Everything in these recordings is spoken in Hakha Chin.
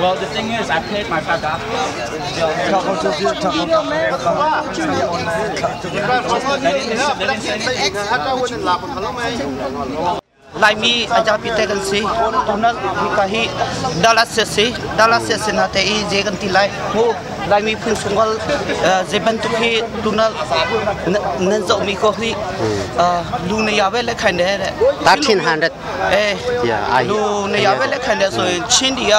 Well, the thing is, I paid my $5. Laimi a zapi te kan si. Tuna hika hi Dallas si. Dallas si na te i je kan ti lai. Mu Laimi phun chungkal zei bantuk hi tuna nan zoh mi ko hi lu na ya ve le khain de 1300 အဲလူနေရာပဲလက်ခံတယ်ဆိုရင်ချင်းဒီက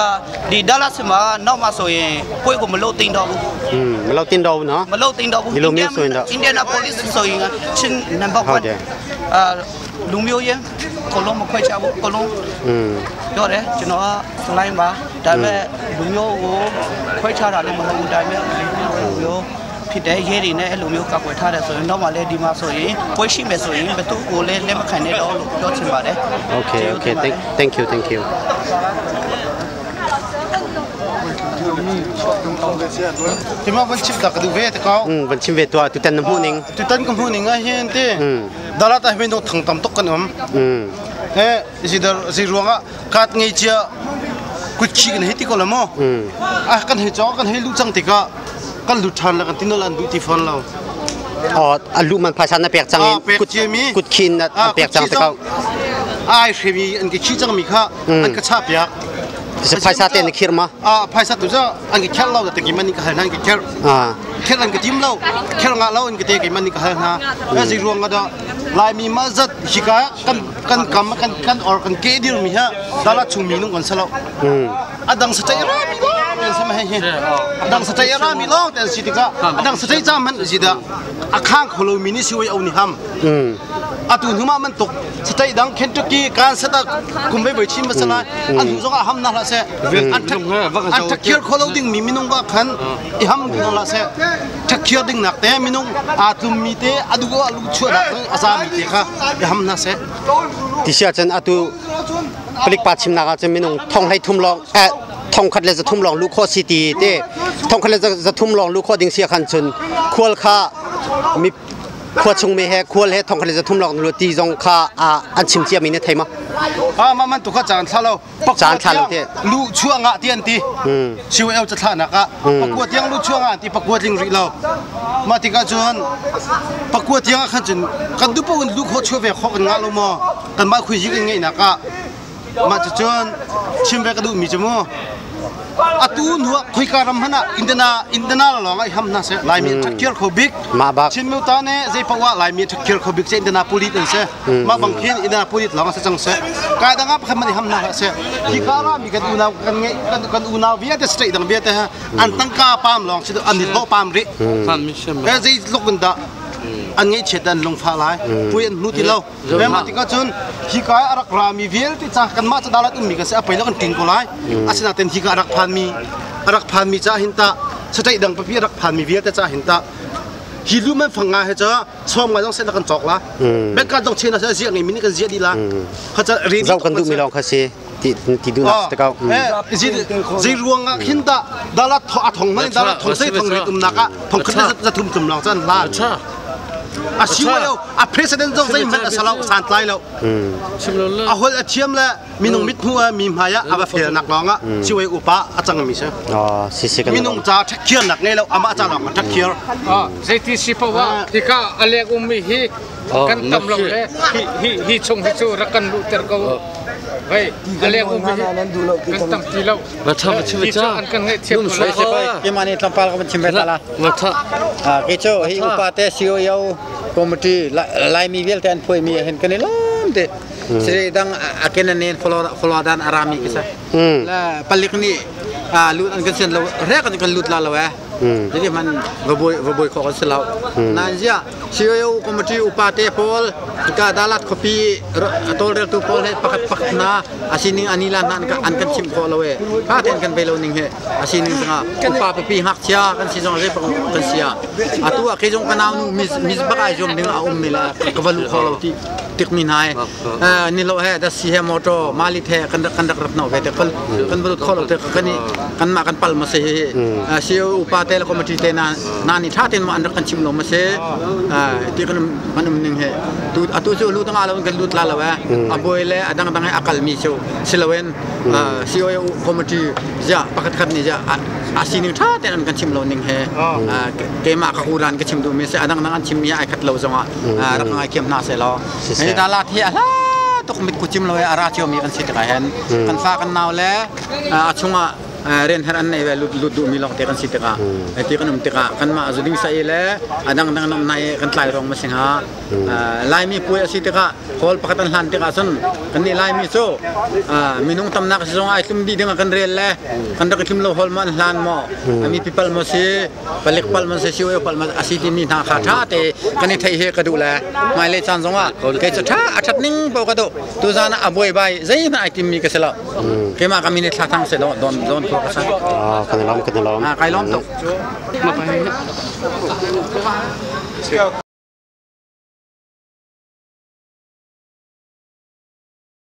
ဒီဒါလာစမှာနောက်မှဆိုရင်ပွေကိုမလို့တင်တော့ဘူး อืมမလောက်တင်တော့ဘူးနော် မလို့တင်တော့ဘူး ဒီလိုမျိုးဆိုရင်တော့ Indianapolis ဆိုရင်ချင်း number ဟုတ်တယ် 1အာလူမျိုးရင်အလုံးမခွဲခြားဘူးအလုံး อืม ပြောတယ်ကျွန်တော်ကစလိုင်းပါဒါပေမဲ့လူမျိုးကိုခွဲခြားတာလည်းမဟုတ်ဘူးဒါပေမဲ့လူမျိုးဖြစ်တဲ့ရဲတွေနဲ့အဲ့လိုမျိုးကောက်ွယ်ထားတယ်ဆိုရင်တော့မှလည်းဒီမှာဆိုရင်ပွဲရှိမယ်ဆိုရင်ဘသူ့ကိုလည်းလက်မခံနဲ့တော့လို့ပြောချင်ပါတယ် Okay okay thank you thank you ဒီမှာဝန်ချစ်တာကดูเวตะกาว อืมวันชิมเวตัวตุตันน้ำหูนิง ตุตันกำหูนิงอะเฮียนเตดาราตาเฮนดงทังตำตกกันอม อืม เอสิดาสิรวงอะกาดไงเจียกุดขี้กันเฮติกอละมอ อืม อ่ะกันเฮจอกันเฮลุจังติกะกันลุทันละกันตินลันดูติฟอนเรา อ๋ออลูมันภาษาน่ะเปียกจัง อ่าเปียก กุด เจียมี กุดคินน่ะเปียกจังตะเกา ไอ้เฮมีอันกขี้จังมีค่ะอันกะชาเปียก จะภาษาเต้นคิดมา อ่าภาษาตุจะอันกะแค่เราแต่กี่มันนี่กะหันกะแค่ อ่า แค่อันกะจิ้มเราแค่งะเราอันกะเตกี่มันนี่กะหันฮะแล้วสิรวงก็ลายมีมาจัดฮิกากันกันกำกันกันออกันเกดิรมีฮะดาราชุมีนุ่งกันสลา อืม อดังสเตยรามีลองเป็นสมัยเฮอดังสเตยรามีลองแต่สิติกะอดังสเตยจามันสิดาอาข้างโคโลมินิสิไวเอานี่ฮัม อืม อาตุนุมามันตกสเตยดังเคนตุกี้การสตากุมไปไปชิมมาสลายอันหูจงอาฮัมนาละเซอันทักอันทักเคียร์โคโลดิ้งมีมินุงก็ขันอีฮัมนาละเซทักเคียร์ดิ้งหนักแต่มินุงอาตุมีเตอดูก็ลุชวนักอาซามีเตค่ะอีฮัมนาเซ ติเสียจันอตุปลิกปาชิมนากาจะมินุงท่องให้ทุ่มลองเอะท่องคัดเลจะทุ่มลองลูกข้อซิตี้เต้ท่องคัดเลจะทุ่มลองลูกข้อดิงเสียคันชนควลค่ามีควชงเมเฮควลเฮท่องคัดเลจะทุ่มลองลูตีจงค่าอ่าอันชิมเจียมีเนี่ยไทยมา อ่ามันตุกจานทะเล จานทะเลเต้ ลูชั่วงะเตียนตี อืม ชิวเอลจะท่านักอะประกวดยังลูชั่วงะตีประกวดลิงรีเรามาติกาจวนประกวดยังขันจนกันดูปกันลูกเขาช่วยเวขอกันงะลมอกันมาคุยยิ่งไงนักอะมาจะจวนชิมเวกดูมีจมูอตูนัวคุยการำหันะอินเดนาอินเดนาลองไอ้ทำนะเสลายมีทักเคียร์ขบิก มาบัก ชินมิวตาเน่เจปะวะลายมีทักเคียร์ขบิกเจอินเดนาปุลิตันเสมาบังเคียนอินเดนาปุลิตลองเสจังเสกายดังอับขมันทำนะเสที่การามีกันอุณากันไงกันกันอุณาเวียเตสเตดังเวียเตฮะอันตั้งกาปามลองชิดอันนี้โตปามริเอเจลกกันดาอันไงเฉดันลงฟ้าลายปุยอันนูติเลาแม่มาติก็จนฮิกายอารักรามีเวลที่จากกันมาจะดาลัดอุมีกันเสียไปแล้วกันติงก็ไลอาศินาเต็นฮิกาอารักพานมีอารักพานมีจ้าหินตาสเตดังปะพี่อารักพานมีเวลแต่จ้าหินตาฮิลูมันฟังงาเฮจ้าชอมงานต้องเส้นกันจอกละแม่การต้องเชนะเสียไงมินี่กันเสียดีละเขาจะเรียน เจ้ากันดูมีลองคาซีตีตีดูนักตะเกา เออจีจีรวงหินตาดาลัดทอทองมันดาลัดทองเส้นทองเรียตุมนักะทองขึ้นจะทุ่มจุ่มลองจันลาอาชิวแล้วอา president จงใจมันอาสลาวสานไลแล้วอาหลอาเทียมและมีนงมิดหัวมีมายะอาบเฟียนักร้องอ่ะชิวอุปะอาจังมีเช อ๋อซิซิกัน มีนงจ้าทักเคียร์นักไงแล้วอามาจ้าหลอกทักเคียร์ อ่าเจที่สิปะวะที่ก็อเล็กอุมิฮีกันตำลงเลยฮีฮีฮีชงฮีชูรักกันลุเตอร์ก็เฮ้ยอเล็กอุมิฮีกันตำตีเล่าฮีชูอันกันให้เทียบกัน ke mani tlampal ka chim ve tala a ke cho hi upa te sio yo committee lai mi vel te an phoi mi hen kan lam te sri dang aken nen follow follow dan arami ke sa la palik ni a lut an kan sen lo re kan kan lut la lo eh jadi man voboi voboi ko kan selo nan ja sio yo committee upa te pol ka dalat kopi tol rel tu pol he pakat pakat na asining anila nan ka an kan chim ko lo eh ka ten kan be lo ning he asining nga upa pe pi hak chia kan si jong re kan sia atua ke jong kanaw nu mis mis ba ai jong ding a um mi la ka valu ko lo ti tik mi hna ni lo he da si he motor mali the kan kan rak rat no ve te kan kan lut kho lo te kan kan ma kan pal ma se hi si upa te le committee te na na ni tha ten ma an rak kan chim lo ma se ti kan kan um ning he tu atu cu lu tanga lo kan lut la lo eh aboi le adang dang he akal mi chu siloin COA committee ja pakhat khat ni ja a sining tha ten an kan chim lo ning he keimah ka uran ka chim duh mi se adang dang an chim mi ai khat lo zongah rak ngai thiam hna se law hei da la thi a hla tuk mit ku chim lo ara chio mi kan si tikah hen kan fa kan nau le a chungah rian har an nei ve lut lut duh mi lawng te kan si tikah ti kan um tikah kanmah zuding sa i le adang dang nam nai kan tlai rong ma sing ha Laimi puai a si tikah hall pakhat an hlan tikah cun kannih Laimi cu minung tamnak si zong ai tlum dih ding ah kan rel le kan rak i tlum lo hall maw an hlan maw mi pipal maw si palik pal maw si siu pal maw a si timi hna kha tha te kan i theih hi ka duh le hmailei caan zong ah kei cu tha a that ning paoh ka duh tuzaan ah a buai bai zeihmanh ai timmi ka si lo keimah ka min i thla thang se don don don khua ka sa kan i lawm kan i lawm kai lawm tuk.